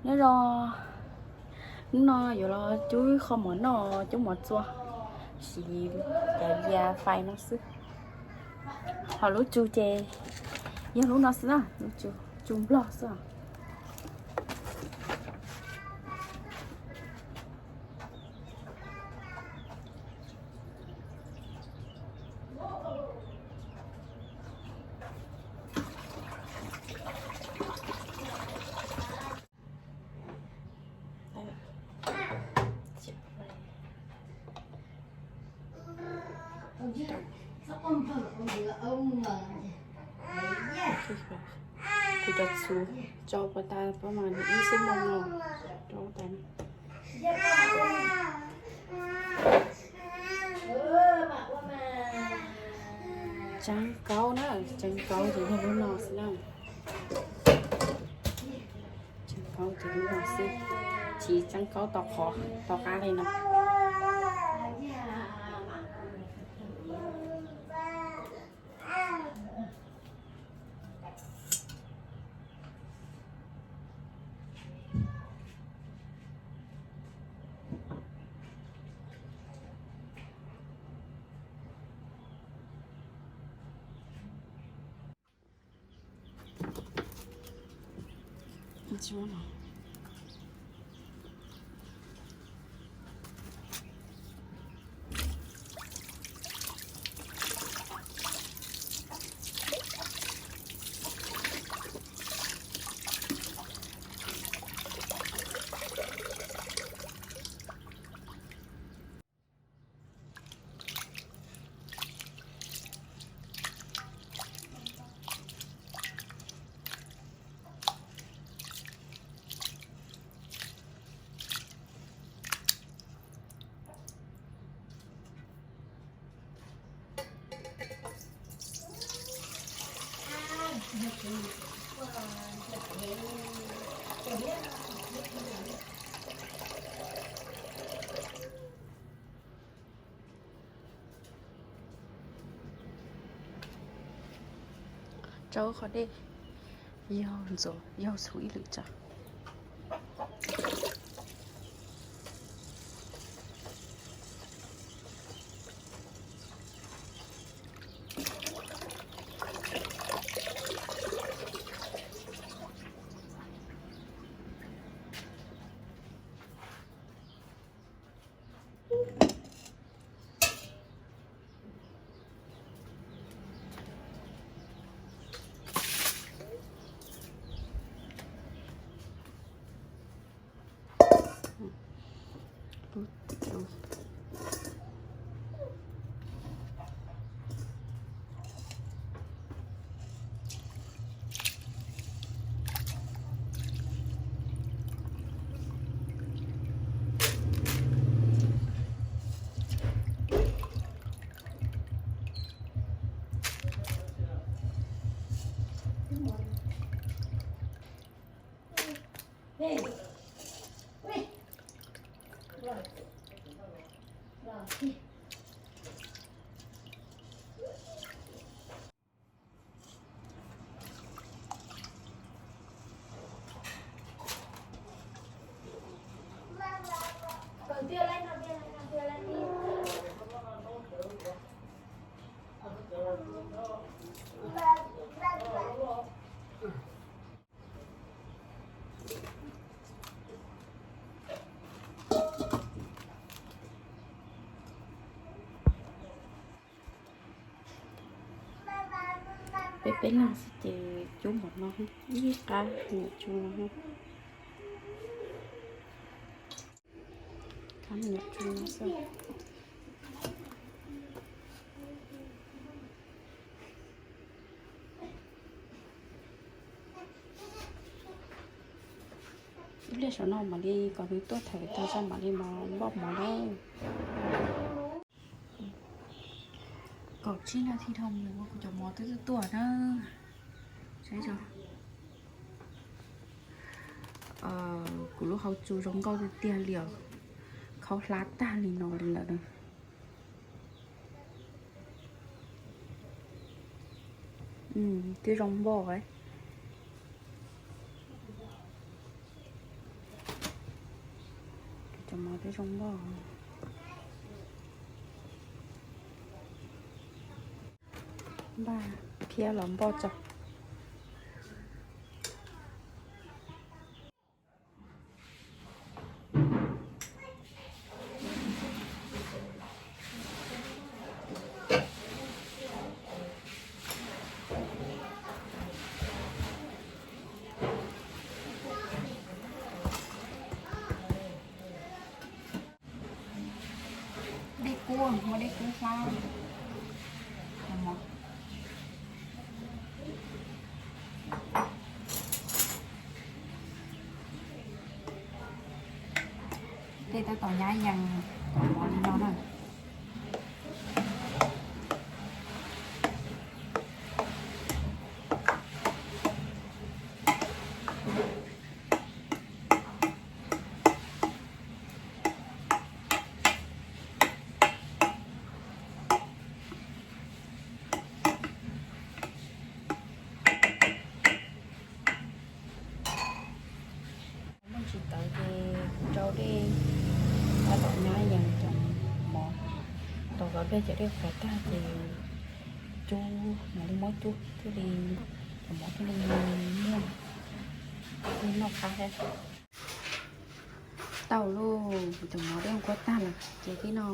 Nyob zoo, hnub no yuav los cub qhov mov noj, cub mov txua, siv cov yias fais no xwb. Ho lub tsu ces yog lub no xwb na, lub tsu, tsu nplog xwb os. Kuv cov txhuv tso puas tas, pab mas nws ib xuab moos no rau tas. Tseev kauv na, tseev kauv ces yog lub no xwb na. Tseev kauv ces lub no xwb, tsis tseev kauv tau qhov tau qab li no. Rau qhov dej, yog ntxuav yog txhuv ib lwm tso. Peb peb leeg xwb ces cub npaum no, ib qab me nyuam tsu no. Qab me nyuam tsu no xwb. Ib pliag saum no mam li kom nws tuaj thawm tag zog mam li npoj mov na. Kaum tsib nas this dhau mus kuv cov mov twb tuaj na. Saib os, kuv lub hauv tsu zoo nkauj tiag tiag li os, khaub hlab tag li no li lawm na. Twb zoo npoj. Mov twb zoo npoj. Npaj thiab los npoj tso. Dej kub, muab dej kub hlab. Tej tab tom nyab yees cov mov li no na. Muaj tsis tawv ces kuv rau dej tab tom nyab yees cov mov. Tos kom dej cov dej qhuav tag ces cub, mam li muab cub thiaj li, cov mov thiaj li muag, thiaj noj qab thiab. Tau lauj, kuv cov mov dej qhuav tag lawm ces tib no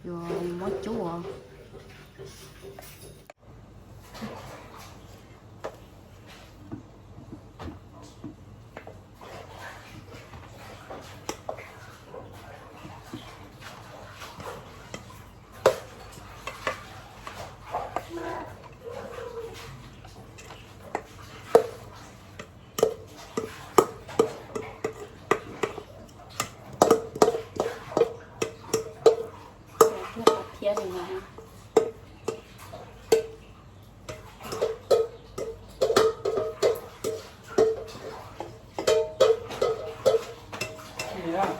yuav muab cub os. Thiab, thiab li no. Rov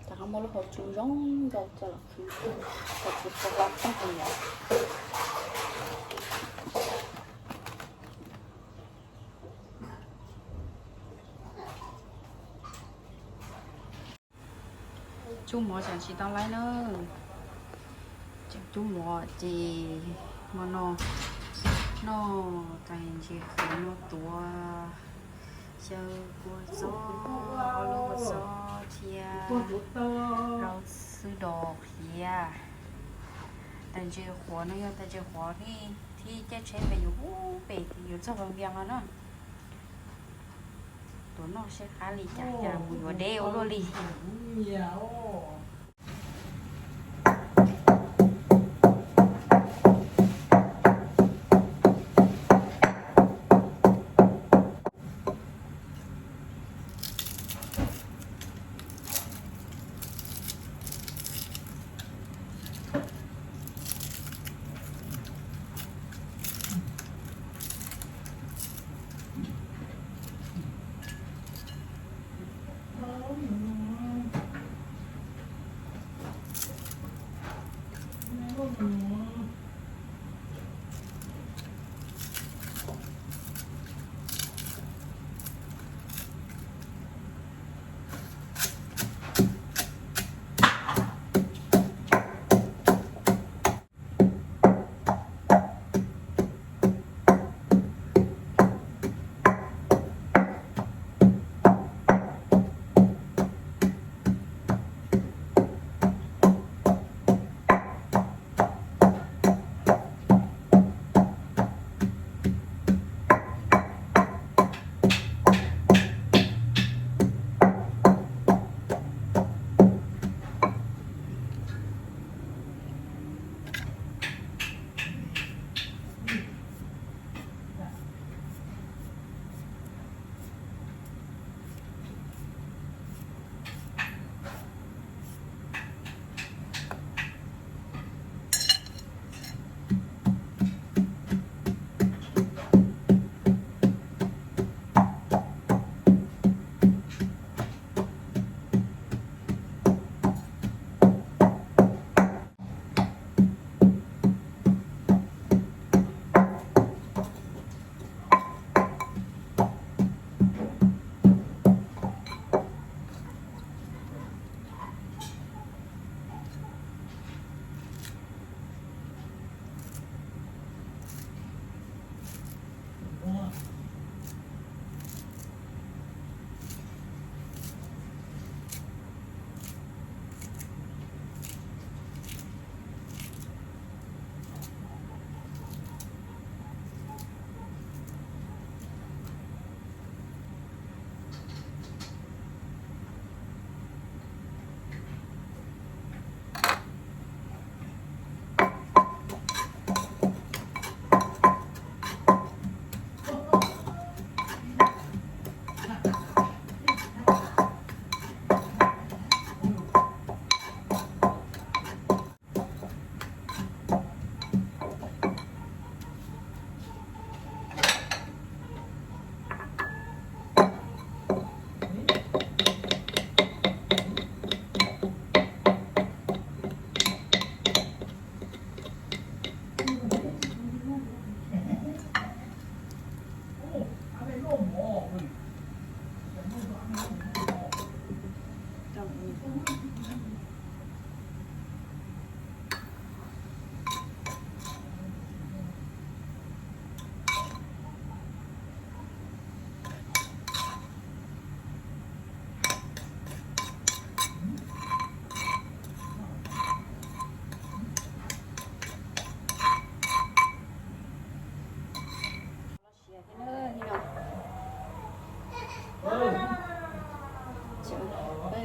qab muab lub hauv tsw zoo nkaus coj los khwv, hauv tsw qhuav qhuav tag li ntawd. Cub mov tseem tsis tau laib na. Tseem cub mov ces hmo no noj tais ntses qhuav no tuav xyaw kua txob, ob lub kua txob thiab rau xwb dos qhiav. Tais ntses qhuav no yog tais ntses qhuav nej thib caij tsheb pem yus ub pem yus txog Vaj Vias no na. Tuav noj seb qab li cas, cas mus yuav deb ua luaj li.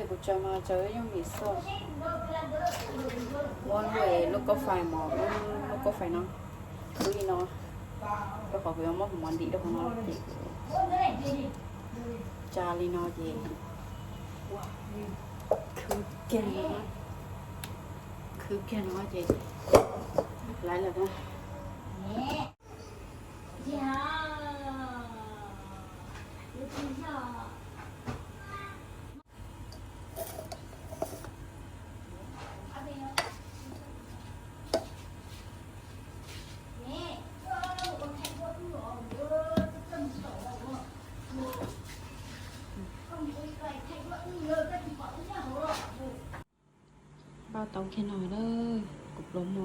Kuv tsaws mas tsaws yooj yim xwb. Muab lub, lub kauj fais mos, lub kauj fais no khwb li no, rau qhov kuv yuav muab mov ntim rau hauv no ces tsa li no ces khwb kiag, khwb kiag no ces lawv lawm na. Npaj tau kiag no na, kuv pluas hmo,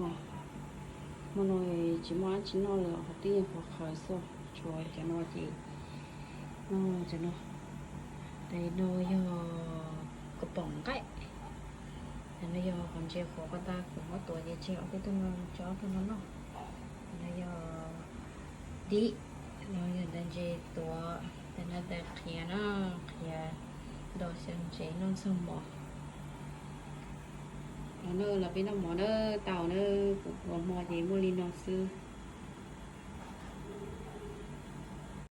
hmo no tsis muaj dab tsi noj lawm, qhov twb yeej qhuav qhawv xwb, tshuav cov no ces noj cov no. Tes no yog kaus poom nqaij, tes no yog qhov ntses qhuav ko tas kuv muab tuav ces tseg ob peb tug no tso ob tug no noj. Tes no yog dib, no yog ntawv ntses tuav, tes no tes qhiav na, qhiav nto xyaw ntses noj ntxuag mov. Los na, los peb noj mov na, tau na, kuv pluas hmo ces muaj li no xwb.